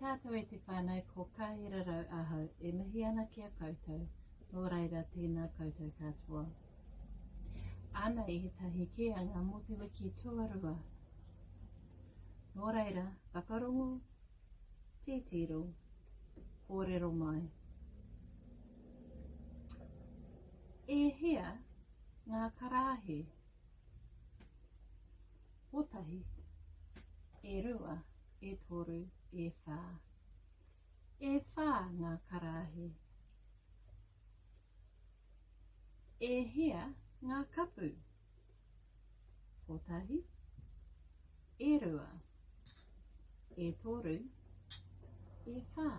Tātou e te whānau, ko Kāhirarau ahau e mihi ana ki a koutou, nō reira tēnā koutou katoa. Anei ētahi kīanga mō te wiki tuarua. Nō reira, whakarongo, titiro, kōrero mai. E hia ngā karāhe? Kotahi, e rua, e toru, e whā. E whā ngā karāhe. E hia ngā kapu? Kotahi, e rua, e toru, e whā.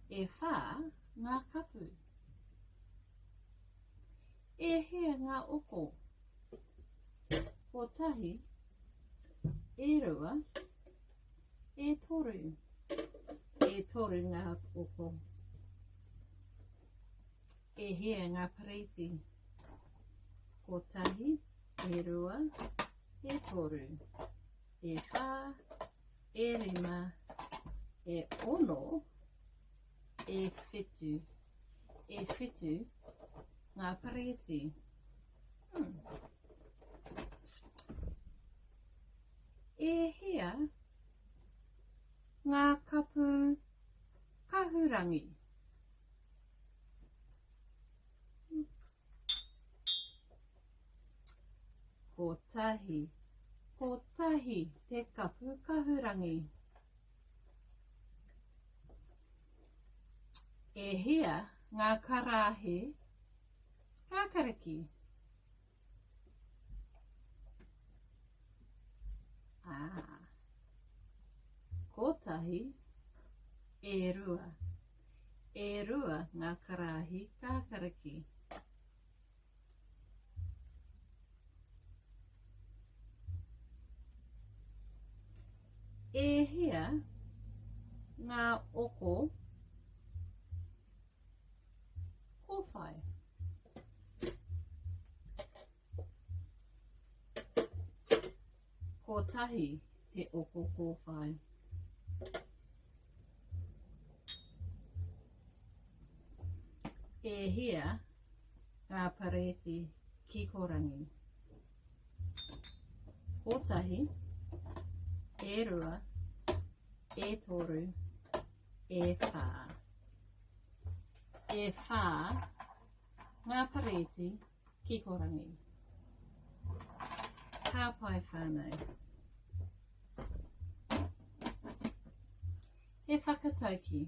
E whā ngā kapu. E hia ngā oko? Kotahi, e rua, e toru. E toru ngā oko. E hia ngā pareiti? Kotahi, e rua, e toru, e whā, e rima, e ono, e whitu. E whitu ngā pareiti. Hmm. E hia ngā kapu kahurangi? Kotahi, kotahi te kapu kahurangi. E hia ngā karāhe kākariki? Ah. Kotahi, e rua. E rua ngā karāhi kākariki. E hia ngā oko kōwhai? Kotahi te oko kōwhai. E hia ngā parēti kikorangi? Kotahi, e rua, e toru, e whā. E whā ngā parēti Kikorangi. Ka pai whānau. He whakatauki.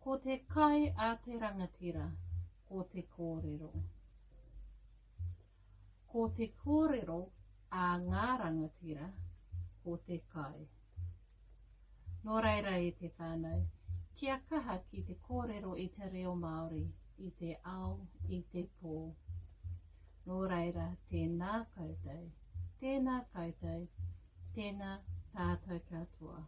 Ko te kai a te rangatira, ko te kōrero. Ko te kōrero a ngā rangatira, ko te kai. Nō reira e te whānau, kia kaha ki te kōrero i te reo Māori i te ao, i te pō. Nō reira, tēnā koutou, tēnā koutou, tēnā tātou katoa.